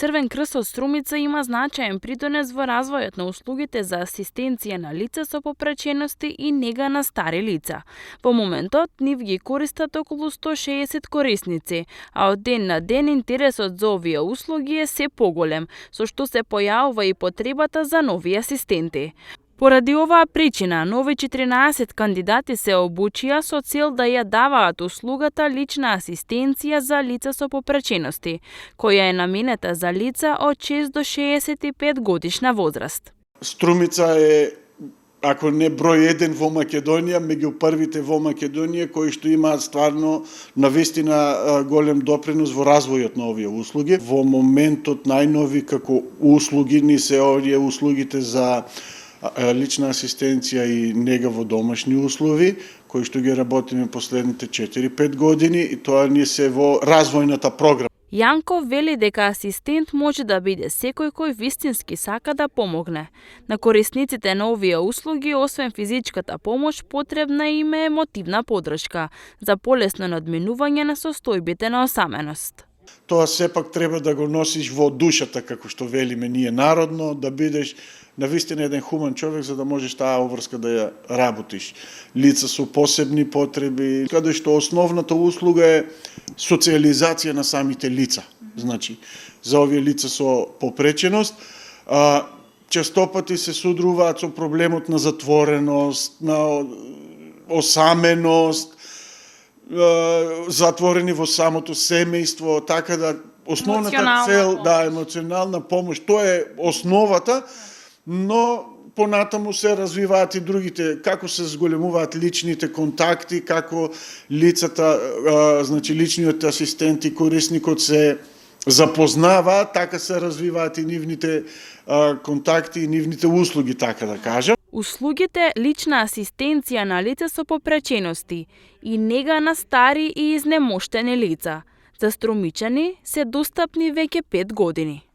Црвен крст од Струмица има значаен придонес во развојот на услугите за асистенција на лица со попречености и нега на стари лица. Во моментот нив ги користат околу 160 корисници, а од ден на ден интересот за овие услуги е се поголем, со што се појавува и потребата за нови асистенти. Поради оваа причина, нови 14 кандидати се обучија со цел да ја даваат услугата лична асистенција за лица со попречености, која е наменета за лица од 6 до 65 годишна возраст. Струмица е, ако не број 1 во Македонија, меѓу првите во Македонија кои што имаат стварно навистина голем допринос во развојот на овие услуги. Во моментот најнови како услуги ни се овие услугите за лична асистенција и нега во домашни услови, кои што ги работиме последните 4-5 години и тоа ни се во развојната програма. Јанко вели дека асистент може да биде секој кој вистински сака да помогне. На корисниците на овие услуги, освен физичката помош, потребна им е емотивна поддршка за полесно надминување на состојбите на осаменост. Тоа сепак треба да го носиш во душата, како што велиме ние народно, да бидеш навистина еден хуман човек за да можеш таа обврска да ја работиш. Лица со посебни потреби, каде што основната услуга е социализација на самите лица. Значи, за овие лица со попреченост, честопати се судруваат со проблемот на затвореност, на осаменост, затворени во самото семејство, така да основната цел, емоционална помош, тоа е основата, но понатаму се развиваат и другите, како се зголемуваат личните контакти, како лицата, значи личниот асистент и корисникот се запознаваат, така се развиваат и нивните контакти и нивните услуги, така да кажам. Услугите лична асистенција на лица со попречености и нега на стари и изнемоштени лица за струмичани се достапни веќе 5 години.